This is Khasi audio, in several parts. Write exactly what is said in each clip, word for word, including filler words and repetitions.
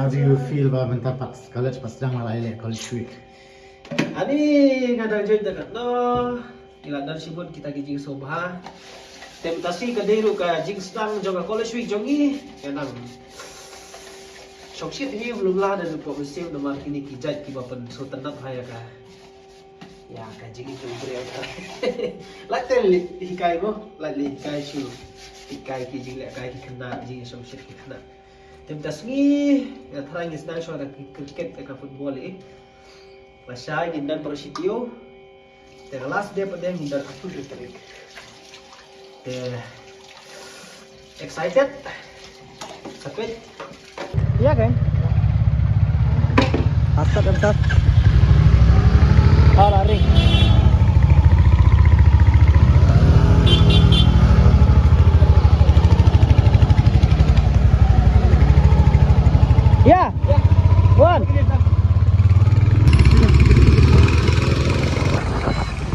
How do you feel ba mynta pat college pat sdang, la ïaleh College Week? Ani nga dang join da katno. Ngi la don shibun kita ki jingsngewbha. Te mynta shi ka dei ruh ka jingsdang jong ka College Week jong ngi. Nga dang shongshit hi, mlum lah da ruh pok mynsiem namar kine ki jait kiba pynsngewtynnat ha ïa ka, ïa ka jingim jong u briew. Lait te leit hikai mo, lait leit hikai shuh. Hikai ki jinglehkai ki khynnah, jingshongshit ki khynnah. Te mynta sngi nga tharai ngi sdang shuwa da ki cricket, da ka football eh. Lashai ngin don baroh shi taïew. Te ka last day pat de ngin don arphew tarik. Te excited. Sa peit. Ïa kan. Asat, asat. Ah, la ring. Ïa. One.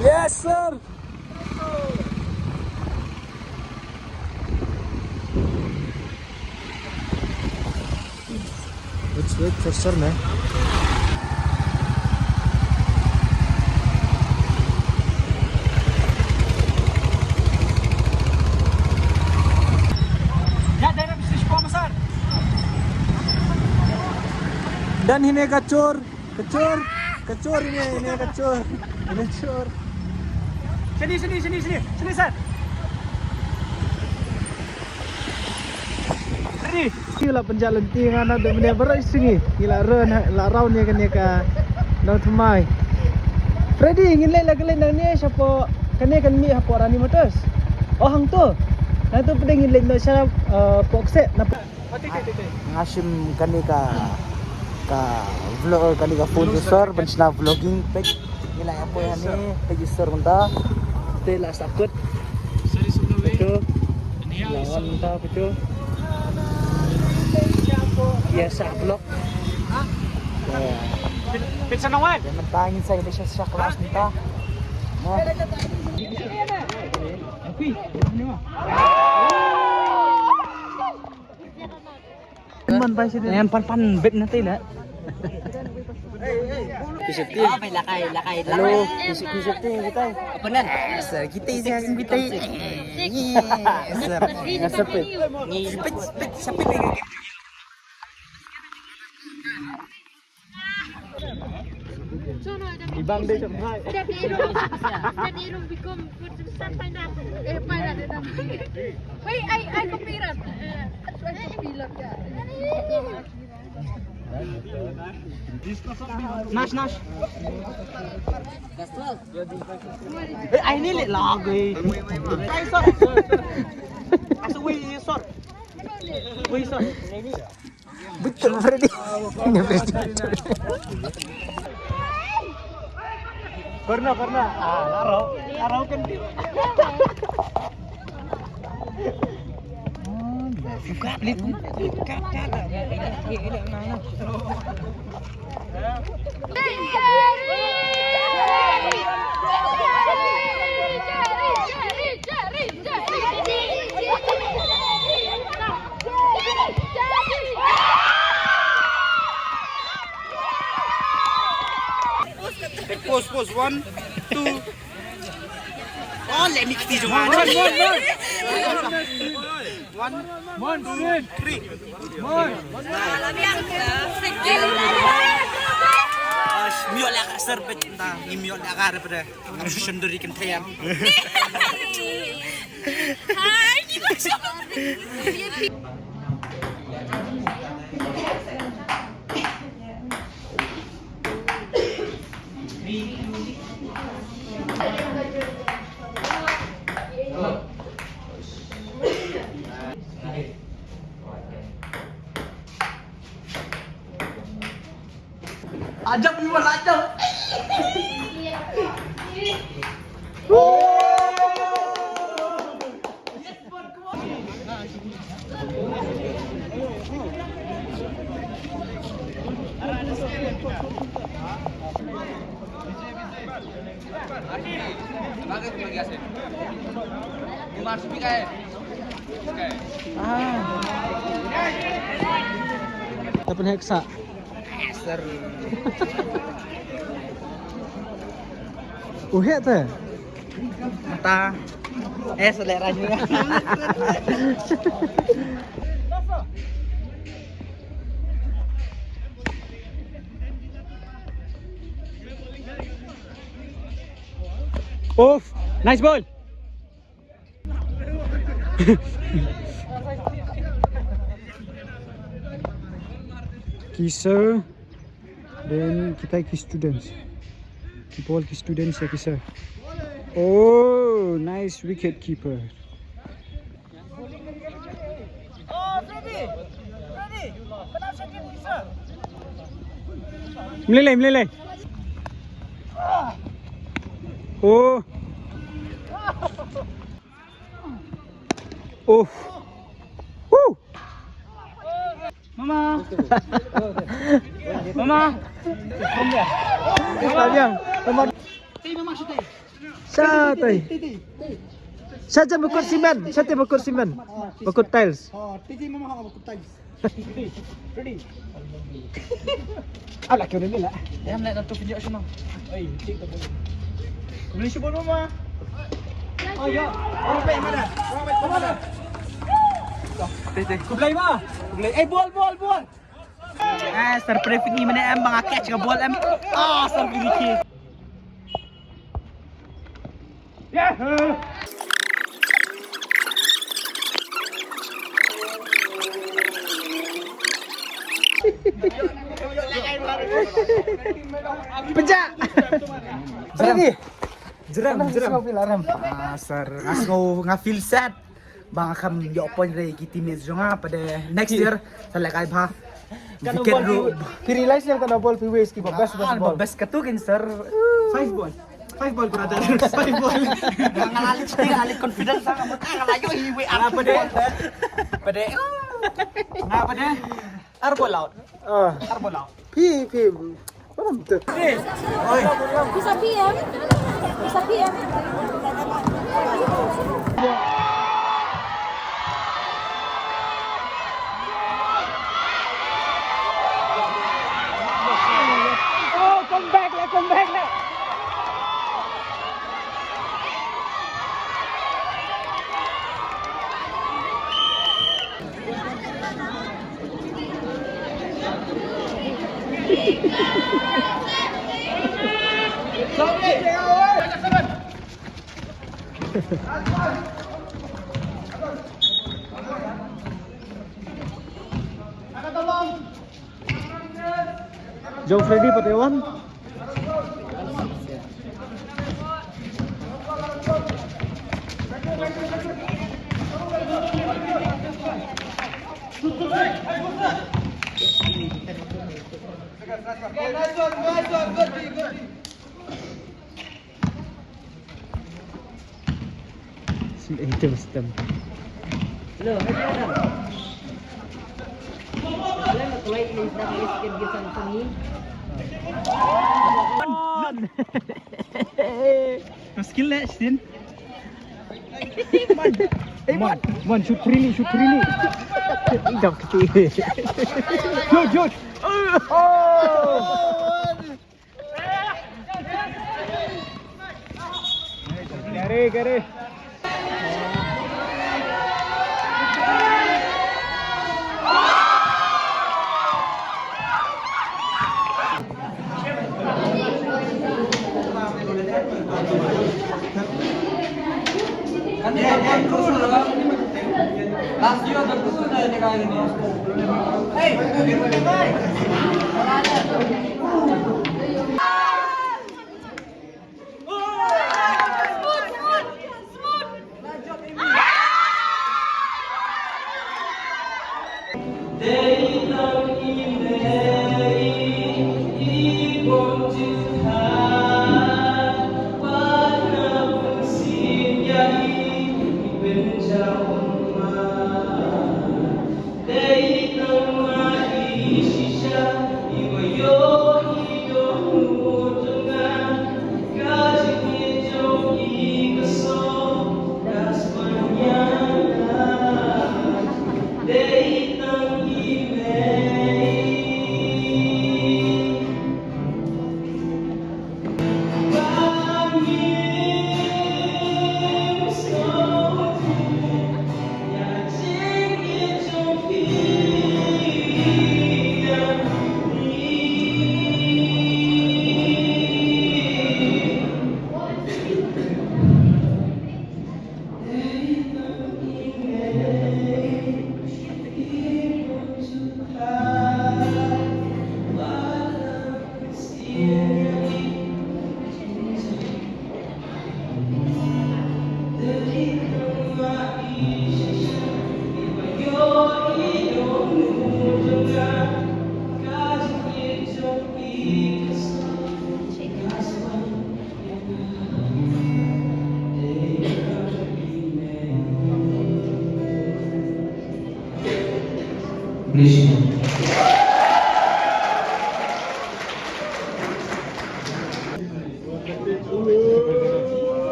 Yes, sir. Let's wait for sir, man. Dan hine kachor. Kachor, kachor ini, ini kachor. Ini kachor. Sini, sini, sini, sini. Sini, sir. Ready? Ki la pynjah lynti nga na de mene barai singi. Ki la run, la round ïa kane ka nongthymmai. Freddy, ngin leit la ka leit nangne shapoh kane kan mih hapoh Rani Motors. Oh, hangto. Nangto pdeng ngin leit noh sha, eh, Pokset na. Nga shim kane ka, ka vlog, kane ka phone user ban shna vlogging page. Ngi la ïa poi hangne page user mynta. Te la sah kut. Photo. La wan mynta photo. Ïa sah vlog. Page sa nong wan. Ïa mynta ngin sa ïa sah sah kelas mynta. Nah. Man bai sini. Em pan pan bet nanti lah. Kisah tim. Ah, bai lakai, lakai, hello, lakai. Kisah, kisah tim kita. Apa nan? Eh, sir, kita isi asin kita. Yes, sir. Nggak sepit. Sepit, sepit, sepit. Ibang dei jong hai. Wait, I, I copyright. Nash, Nash. Eh, ai ni le lag eh. Ai, sorry. Asu, wei, sorry. Wei, sorry. Betul, Freddy. Ini Freddy, betul. Pernah, pernah. Ah, laro. Laro kan. Buka, buka, buka. Pose, pose, one, two. Oh, let me see the one. One, one, one. One, two, three. One. Miol la ka serbet ta, miol la ka repede. Sendiri kan tayang. Hai, ni macam. Ajab, you are ajab. Tapen hek sa. U hek te. Mata. Eh, selera juga. Off. Nice ball. Ki sir, then kita ki students. Ki ball ki students ya ki sir. Oh, nice wicket keeper. Mlei lei, mlei lei. Oh. Oh. Woo. Mama. Mama. Sabiang. Mama. Shatai. Shatai bakut simen. Shatai bakut simen. Bakut tiles. Oh, titi mama bakut tiles. Ready. Ala kyo ni la. Em, nak tu video semua. Oi, cik tak boleh. Boleh cuba mama. Oh ya. Orang baik mana? Orang baik mana? Titi. Kublai ma. Kublai. Eh, ball, ball, ball. Eh, sir prefing ni mana em bang catch ka ball em. Ah, sir prefing. Pejak. Jerem. Jerem, jerem. Ah, sir. Nga sngew nga feel sad. Ba nga kham ïoh point re ki teammates jong nga, pat de next year sa leh kai bha. Wicket ruh. Phi realize ïa kano ball phi waste, ki ba best, best ball. Best katu kan sir. Five ball. Five ball brother. Five ball. Nga la leh cheating, la leh confidence nga mut nga la ïoh hi wei ar. Pat de. Pat de. Nga pat de. Ar ball out. Ah. Ar ball out. Phi, phi. What am I doing? He's a P M. He's a P M. Oh, come back lah, come back lah. Jong Freddy pat wan. Sim eh, sim, sim. Hello, hi, madam. Hello, my client is the place can give some to me. Muskil eh, Shin. Hey, man, man, shoot freely, shoot freely. Don't. Shoot, shoot. Oh! Gare, gare.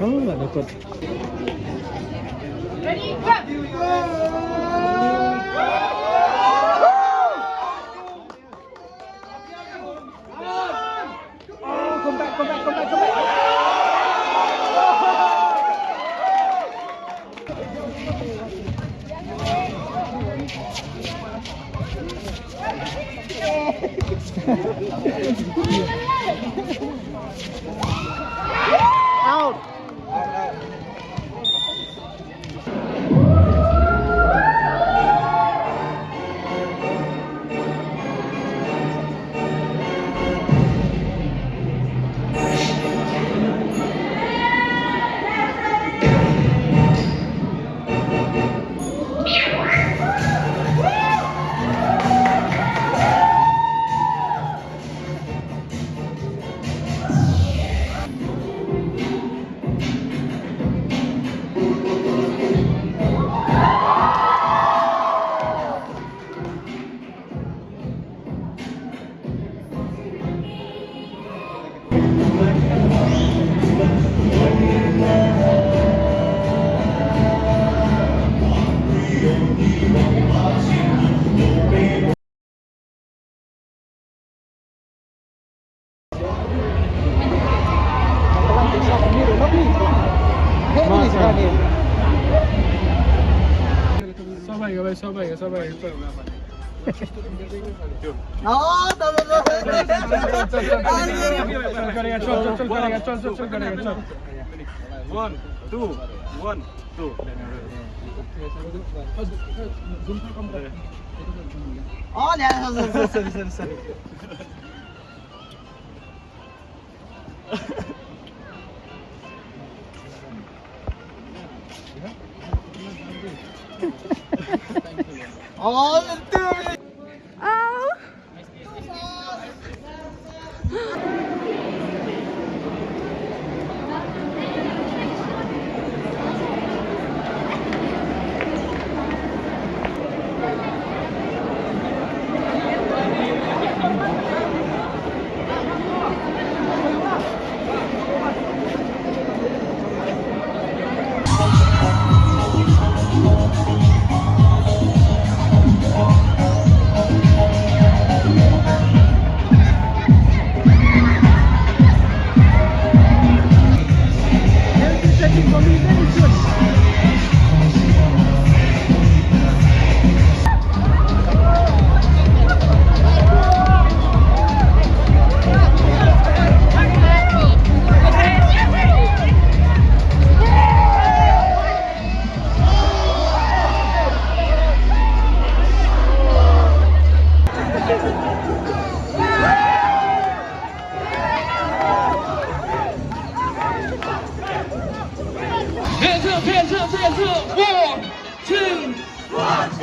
Oh, nggak dapat. Oh, come back, come back, come back, come back. Out. Só vai, vai, só vai, só vai. One, two, one, two. Oh, yeah, sorry, sorry, sorry, sorry. Oh, Hands up, hands up, hands up. One, two, one.